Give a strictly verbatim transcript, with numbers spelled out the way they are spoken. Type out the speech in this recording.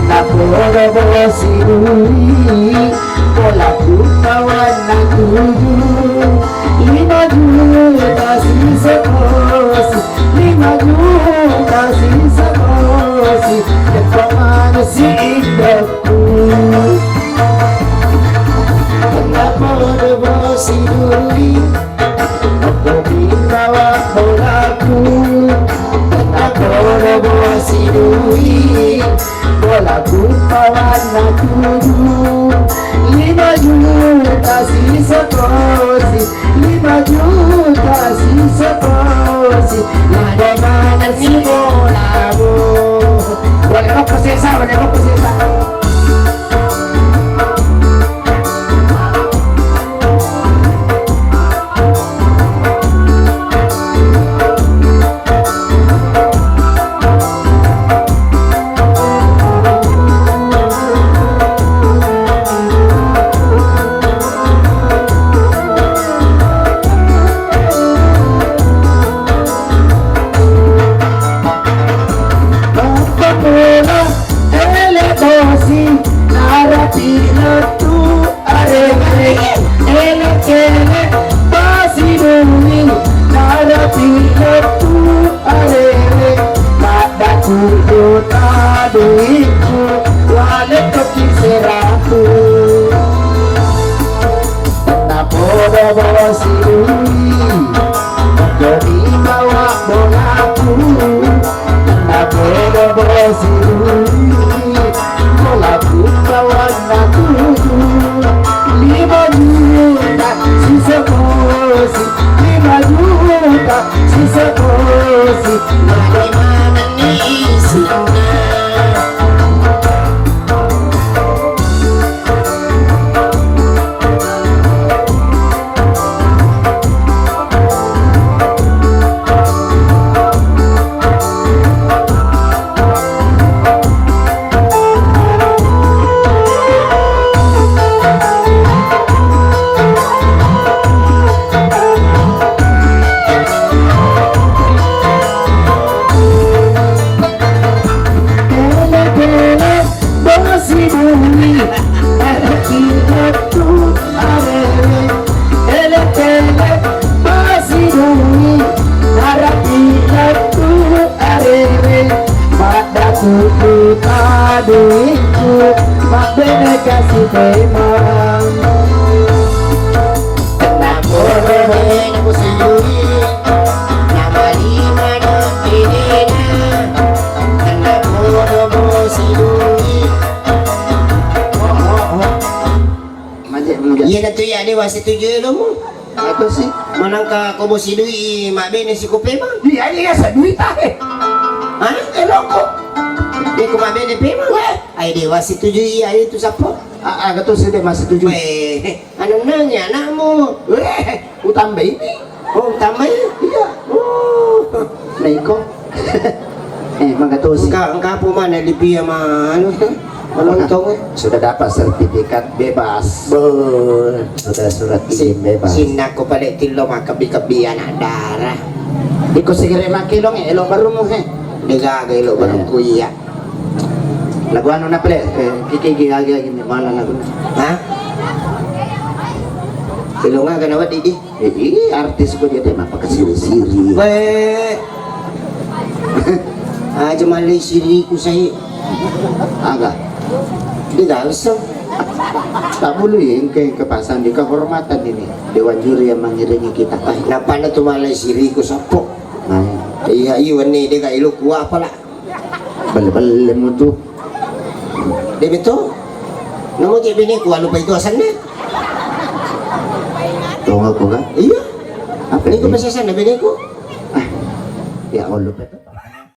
Napodo bosi dui, bola ku pawanna tuju, lima juta sisa bosi, lima juta sisa bosi, teppa maneng si idokku. Napodo bosi dui, Okko bilawa bolaku, napodo bosi dui, bolaku pawanna tuju, lima juta sisa bosi, lima juta sisa bosi, lada maneng si bolamu. Wala rokko sesa, wala rokko sesa. Ele bosi, narapi lettu arere, ele kele bosi dui, narapi lettu arere, pada kudu taduiku, wale toki seratu. Napodo bosi dui, doi bawa bolaku. Napodo bosi dui, bolaku pawanna tuju. Lima juta sisa bosi, lima juta sisa bosi. Mane manenni isinna. Bosi dui, araki lettu arere, ele tele bosi dui, araki lettu arere, pada kudu taduiku, mabbene kasi pemang. Napodo bosi dui, namalima doppinena. Napodo bosi dui. Maje, maje. Iya natu iya de wasi tuju elomu. Apa sih? Manangka ko bosi dui mabbene si ko pemang. Iya, iya, sadui tahe. Hah? Eloko. De ko mabbene pemang. Weh. Ai de wasi tuju iya itu sappo. Ah, ah, gato sih de masih tuju. Weh. Anu nanya anakmu. Weh, utambai ini. Oh, utambai? Iya. Oh. Nah, iko. Eh, mangga tosi. Engka, engka apa mana di pia manu? Malontong, eh. Sudah dapat sertifikat bebas. Be. Sudah surat izin bebas. Sinnakko pale tillo makkebbi-kebbi anak dara. Iko segere makkilong, eh, elo barumu, eh. Degaga elo barukku iya. Lagu anu na pale, eh, kiki agi-agi mi mala lagu. Hah? Ilunga kana waddi di? Eh, ih, artis ko dia, dia mapa kasiri-siri. Weh. Aja malai siriku sai. Aga? Di galso. Tak boleh engke, engke pasang di kehormatan ini. Dewan juri yang mengiringi kita. Ay, napana tu malai siriku sappo. Nah. Iya, iya, wenni de ka ilu kuah pala. Belle-belle mutu. De beto. Namo je bene ku alupa itu asanna. Tong aku kan? Iya. Apa ini? Ku pasti asanna bene ku. Ah. Ya Allah, betul.